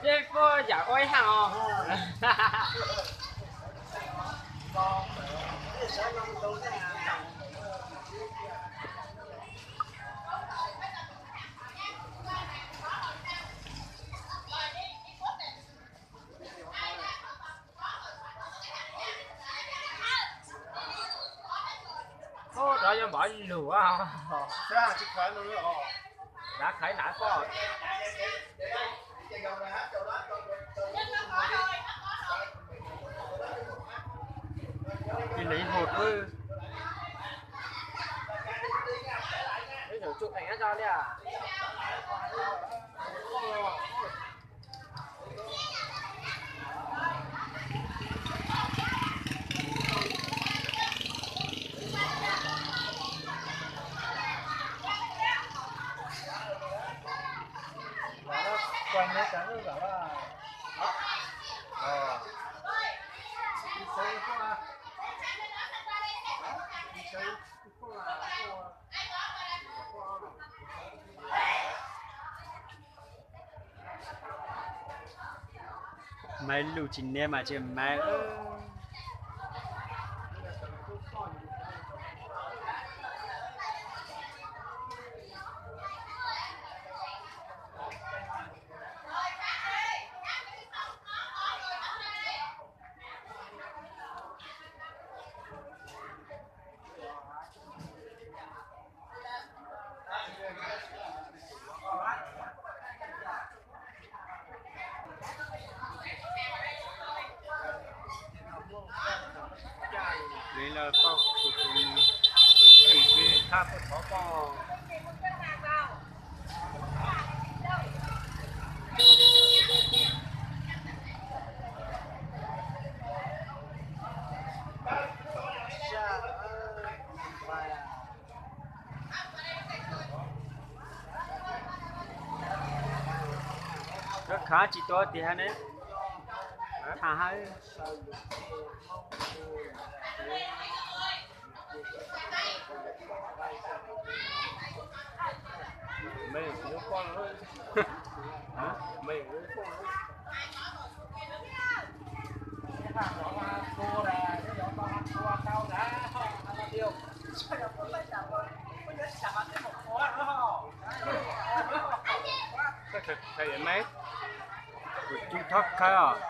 Yeej kuj yam ua ib haj os. Ub, rov yuav npov lug. Dav khaiv nav poj. Ib leeg ib hauv. Ib tsoom tsuj qees nyob zoo li. Maiv lug tsis nias mas tsis maiv. Li lawm poj, kuv tus thab poj thov poj. Khav tsis tau tiag ne. Tham hab. Kuv cub thob khawb os.